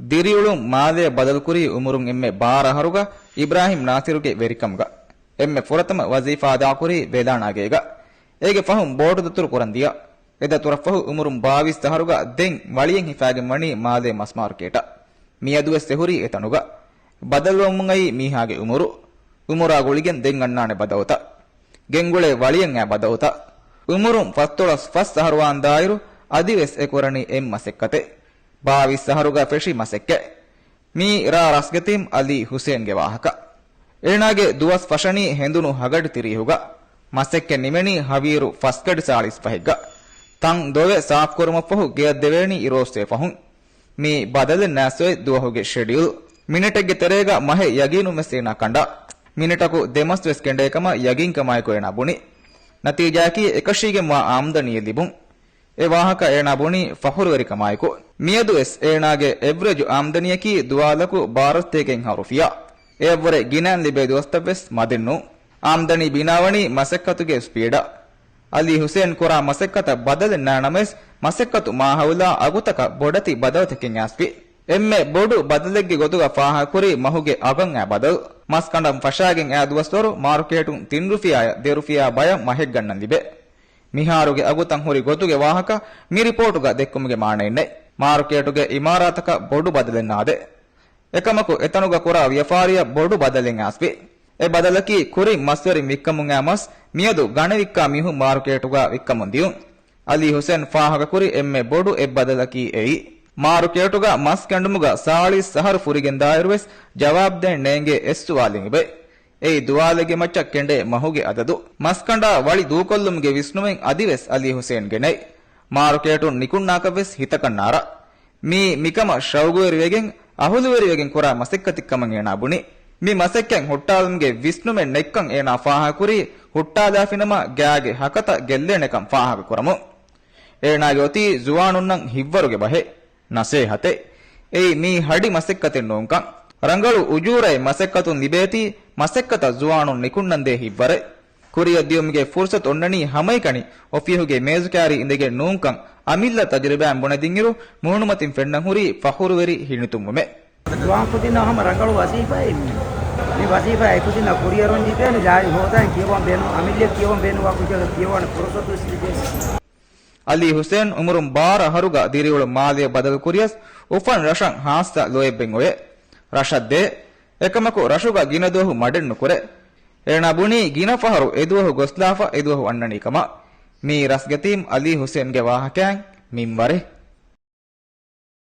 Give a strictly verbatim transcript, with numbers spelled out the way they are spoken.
ދިރިއުޅުން މާލެއަށް ބަދަލުކުރީ އުމުރުން އެންމެ ބާރަ އަހަރުގަ އިބްރާހިމް ނާސިރުގެ ވެރިކަމުގަ. އެންމެ ފުރަތަމަ ވަޒީފާ އަދާކުރީ ވެލާނާގޭގަ. އޭގެ ފަހުން ބޯޓުދަތުރު ކުރަން ދިޔަ. އެ ދަތުރަށްފަހު އުމުރުން ބާވީސް އަހަރުގަ ދެން ވަޅިއެއްހިފާގެން ވަނީ މާލޭ މަސްމާރުކޭޓަށް. މިއަދުވެސް އެ ހުރީ އެތަނުގަ. ބަދަލުވަމުން އައީ މީހާގެ އުމުރު. އުމުރާ ގުޅިގެން ދެން އަންނާނެ ބަދަލުތައް. ގެންގުޅޭ ވަޅިއެއް އައި ބަދަލުތައް. އުމުރުން ފަސްދޮޅަސް ފަސް އަހަރު ވާންދާއިރު އަދިވެސް އެ ކުރަނީ އެއް މަސައްކަތެއް. ބާވީސް އަހަރުގަ ފެށި މަސައްކަތް. މީ ރ. ރަސްގެތީމް އަލީ ހުސޭންގެ ވާހަކަ. އޭނާގެ ދުވަސް ފަށަނީ ހެނދުނު ހަގަޑި ތިރީހުގަ. މަސައްކަތް ނިމެނީ ހަވީރު ފަސްގަޑި ސާޅީސް ފަހެއްގަ. ތަން ދޮވެ ސާފުކުރުމަށްފަހު ގެޔަށް ދެވޭނީ އިރުއޮއްސޭ ފަހުން. މީ ބަދަލެއް ނާސްވެ ދުވަހުގެ ޝެޑިއުލް. މިނެޓެއްގެ ތެރޭގަ މަހެއް ޔަގީނުން ވެސް އޭނާ ކަނޑާ. މިނެޓަކު ދެމަސް ވެސް ކެނޑޭ ކަމަށް ޔަގީންކަމާއެކު އޭނާ ބުނި. ނަތީޖާއަކީ އެކަށީގެންވާ އާމްދަނީއެއް ލިބުން. އެ ވާހަކަ އޭނާ ބުނީ ފަޚުރުވެރިކަމާއެކު. މިއަދުވެސް އޭނާގެ އެވްރެޖު އާމްދަނީއަކީ ދުވާލަކު ބާރަސްތޭކައެއްހާ ރުފިޔާ. އެއަށްވުރެ ގިނައިން ލިބޭ ދުވަސްތައްވެސް މަދެއްނޫން. އާމްދަނީ ބިނާވަނީ މަސައްކަތުގެ ސްޕީޑަށް. އަލީ ހުސޭން ކުރާ މަސައްކަތަށް ބަދަލެއް ނާނަމަވެސް، މަސައްކަތު މާހައުލާ އަގުތަކަށް ބޮޑެތި ބަދަލުތަކެއް އައިސްފި. އެންމެ ބޮޑު ބަދަލެއްގެ ގޮތުގަ ފާހަގަކުރީ މަހުގެ އަގަށް އައި ބަދަލު. މަސްކަނޑަށް ފަށާގެން އައި ދުވަސްވަރު މާރުކޭޓުން ތިން ރުފިޔާއަށް ދެ ރުފިޔާ ބަޔަށް މަހެއް ގަންނަން ލިބޭ. މިހާރުގެ އަގުތައް ހުރި ގޮތުގެ ވާހަކަ މި ރިޕޯޓުގަ ދެއްކުމުގެ މާނައެއް ނެތް. މާރުކޭޓުގެ އިމާރާތަކަށް ބޮޑު ބަދަލެއް ނާދޭ. އެކަމަކު، އެތަނުގަ ކުރާ ވިޔަފާރިއަށް ބޮޑު ބަދަލެއް އައިސްފި. އެ ބަދަލަކީ ކުރިން މަސްވެރިން ވިއްކަމުން އައި މަސް މިއަދު ގަނެ ވިއްކާ މީހުން މާރުކޭޓުގަ ވިއްކަމުން ދިޔުން. އަލީ ހުސެން ފާހަގަކުރި އެންމެ ބޮޑު އެއްބަދަލަކީ އެއީ. މާރުކޭޓުގަ މަސް ކެނޑުމުގަ ސާޅީސް އަހަރު ފުރިގެންދާއިރުވެސް ޖަވާބުދޭން ނޭނގޭ އެއްސުވާލެއް އެބަ. އެއީ ދުވާލެއްގެ މައްޗަށް ކެނޑޭ މަހުގެ އަދަދު. މަސްކަނޑާ ވަޅި ދޫކޮށްލުމުގެ ވިސްނުމެއް އަދިވެސް އަލީ ހުސޭންގެ ނެތް. މާރުކޭޓުން ނިކުންނާކަށްވެސް ހިތަކަށް ނާރާ. މީ މިކަމަށް ޝައުގުވެރިވެގެން، އަހުލުވެރިވެގެން ކުރާ މަސައްކަތެއްކަމަށް އޭނާ ބުނި. މި މަސައްކަތް ހުއްޓާލުމުގެ ވިސްނުމެއް ނެތްކަން އޭނާ ފާހަގަކުރީ، ހުއްޓާލާފިނަމަ ގާގެ ހަކަތަ ގެއްލޭނެކަން ފާހަގަކުރަމުން. އޭނާގެ އޮތީ ޒުވާނުންނަށް ހިތްވަރުގެ ބަހެއް. ނަސޭހަތެއް. އެއީ މީ ހަޑި މަސައްކަތެއް ނޫންކަން. ރަނގަޅު އުޖޫރައެއް މަސައްކަތުން ލިބޭތީ، މަސައްކަތަށް ޒުވާނުން ނިކުންނަންދޭ ހިތްވަރެއް. ކުރިއަށް ދިޔުމުގެ ފުރުސަތު އޮންނަނީ ހަމައެކަނި އޮފީހުގެ މޭޒުކާރީ އިނދެގެން ނޫންކަން އަމިއްލަ ތަޖުރިބާއިން ބުނެދިންއިރު، މޫނުމަތިން ފެންނަން ހުރީ ފަޚުރުވެރި ހިނިތުންވުމެއް. ޒުވާން ކުދިންނަށް ހަމަ ރަނގަޅު ވަޒީފާއެއް މީ. މި ވަޒީފާ އެކުދިންނަށް ކުރިއަރުން ލިބޭނެ، ޖާހިލް ހޯދާން ކިޔަވަން ބޭނުން، އަމިއްލަ ކިޔަވަން ބޭނުންވާ ކުއްޖަކަށް ކިޔަވާނެ ފުރުސަތުވެސް ލިބޭ. އަލީ ހުސޭން އުމުރުން ބާރަ އަހަރުގަ ދިރިއުޅުން މާލެއަށް ބަދަލުކުރިޔަސް، އުފަން ރަށަށް ހާއްސަ ލޯތްބެއް އޮވޭ. ރަށަށް ދޭ. އެކަމަކު ރަށުގަ ގިނަ ދުވަހު މަޑެއް ނުކުރޭ. އޭނާ ބުނީ ގިނަ ފަހަރު އެދުވަހު ގޮސްލާފަ އެދުވަހު އަންނަނީ ކަމަށް. މީ ރަސްގެތީމް އަލީ ހުސޭންގެ ވާހަކައިން މިންވަރެއް.